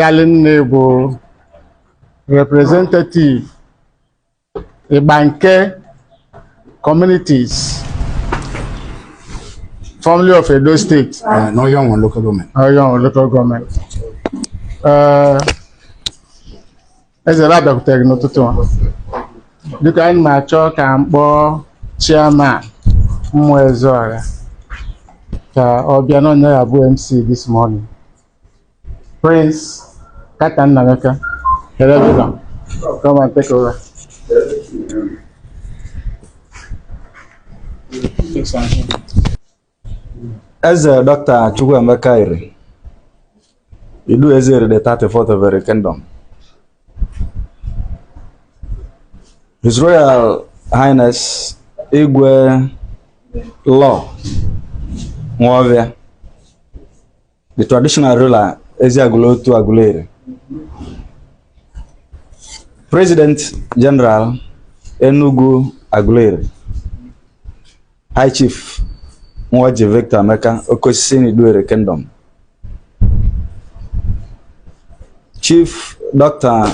Ayalinne bụ representative Igbanke communities formerly of Edo State. N'Orhionmwon local government. Orhionmwon local government. Eze abịakwutere gị n'ụtụtụ a. Dịka anyị na-achọ ka m kpọọ chairman Mmụọ Ezeọra ka ọ bịa n'onye ya bụ MC this morning. Prince Kata Nnameka, kedu ebe ị nọ? Come and take over. Eze Dr. Chukwuemeka Eri, Idu Eze Eri, the 34th of Eri Kingdom. His Royal Highness Igwe Law Nwovia, the traditional ruler Eziagulotu Aguleri, President General Enugu Aguleri, High Chief Nwaji Victor Emeka Okosisi Iduere Kingdom, Chief Dr.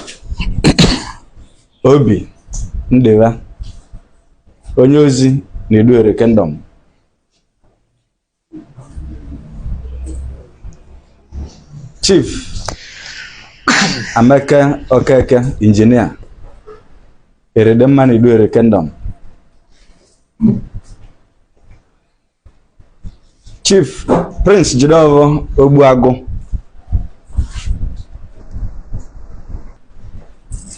Obi Ndewa, onye ozi n'Iduere Kingdom, Chief Amaka Okeke, Engineer, Eredemma n'Iduere Kingdom, Chief Prince Jideofor Ogbuagu,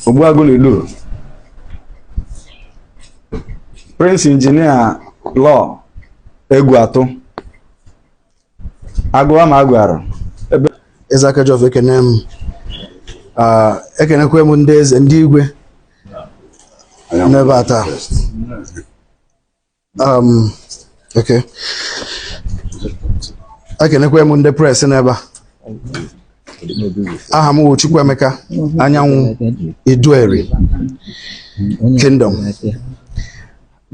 Ogbuagu n'Idu, Prince Engineer Law Egwuatu, Agụwa ma agwara. Eze Akajiọfọ, ekene m. Ekenekwe m ndị eze, ndị igwe n'ebe a taa. Okay. Ekenekwe m ndị press n'ebe a. Aha m wụ Chukwuemeka Anyanwụ, Idueri Kingdom.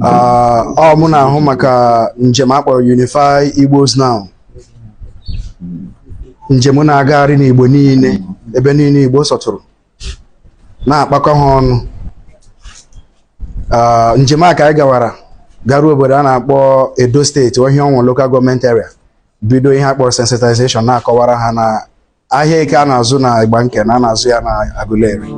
Ọ mụ na-ahụ maka njem akpọrọ Unify Igbos Now, njem na-agagharị n'Igbo niile, ebe niile Igbo sọtụrụ, na-akpakọ ha ọnụ. Njem a ka anyị gawara garuo obodo a na-akpọ Edo Steeti, Orhionmwon Local Government Area, bido ihe a kpọrọ sensitization, na-akọwara ha na ahịa eke a na-azụ na Igbanke na a na-azụ ya na Aguleri.